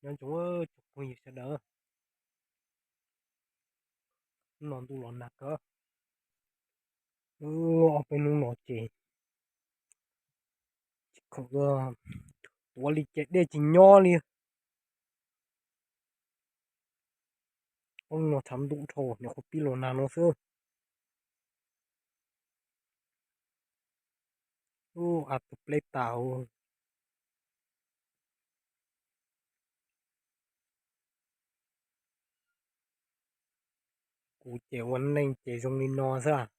Nyob zoo tsoom phooj ywg sawv daws, hnub no ntuj los nag kawg. Ob peb hnub no ces tsis khoom tuav li ces dej tsis nyob li. Ob hnub no tshav ntuj dhau, nyuam qhuav pib los nag no xwb. Ub, a tus pleb tas. Kuv ces ua neej ces zoo li no xwb.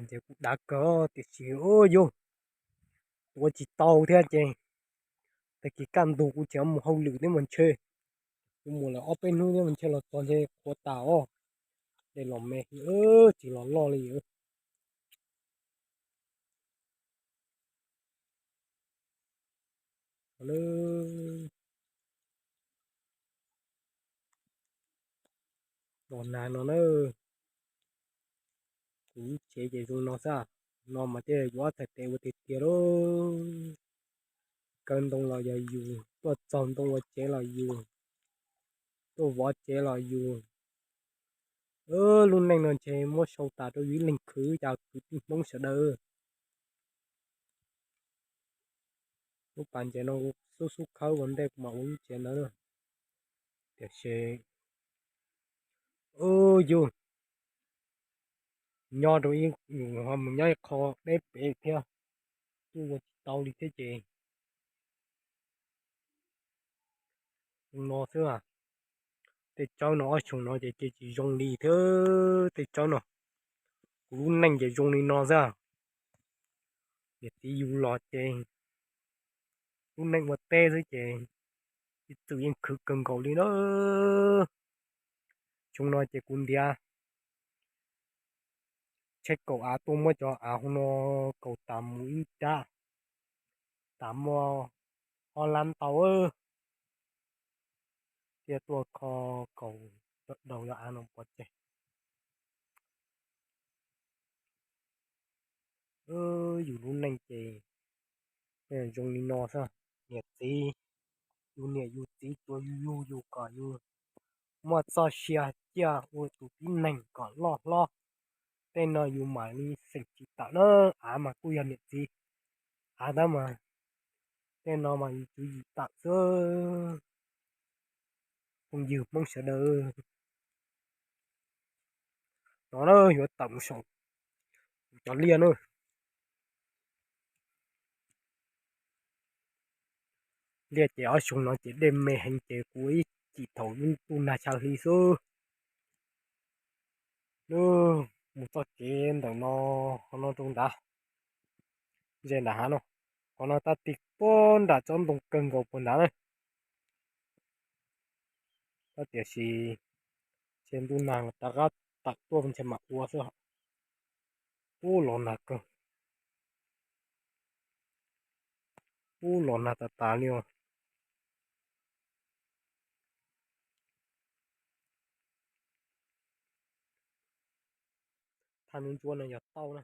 Ces kuv dav kawg tiam sis yus tuav tsis tau thiab ces tag kis kaj ntug kuv tseem mus hauj lwm thiab mas ntshe kuv mus lawm ob peb hnub thiab mas ntshe los txog ntshe qhuav tas os. Dej los me, tsis los loj li. Los nag no na. Kuv lub tsev ces zoo no xwb, no mas tej yuav ob txhais tes ua tiag tiag lauj. Kaw ntoo los yog yus, tuaj txog ntoo ua tsev los yus, tuaj vov tsev los yus. Lub neej no ntshe muab sau tas rau yus ib leeg khwv, cas kwv tij Hmoob sawv daws. Lub pas ntses no xub xub khawb ua ntej kuv mam ua lub tsev ntawd na. Tiam sis yus nyob rau ib, yus ho mus nyob ib qho deb pem thiab, kuj ua tsis tau li thiab ces no xwb. Tej tsawb no ob xyoo no ces ces tsis zoo li thiab tej tsawb no. Kuv lub neej ces zoo li no xwb. Niam txiv yus los ces lub neej ua teb xwb ces ib txwm yeej khwv kawg nkaus li na. Xyoo no ces kuv ntiav tsheb kaum av tuaj muab cov av hauv no kaus tas mus ib rab, tas muaj ob lab ntau. Thiaj tuaj kho kaus daus cov av no pov tseg. Yus lub neej ces zoo li no xwb. Niam txiv, yus niam yus txiv tsuas yug yug yus kom yus muaj txoj sia ciaj ua tus tib neeg kom loj hlob. Tej no yus mam li xeem tsis tawm na. Av mas kuj yog niam txiv av tab mas tej no mas yus tswv yim tawm xwb. Phooj ywg Hmoob sawv daws, no na yuav tawm mus saum cov liaj na. Liaj ces ob xyoo no ces dej me heev ces kuv ib chim thaum ntuj nag chaw hli xwb. Mus txoj kev ntawm no, qhov no rau nrad, ze nram hav no, qhov no tab tig puag nram tsob ntoo kawg nkaus puag nrad na. Tab tiam sis ntshe ntuj nag rov qab tawm tuaj ntshe mam ua xwb. Ub, los nag kawg. Ub, los nag tas tas li os. Thaj ntsuab no yog tauj na.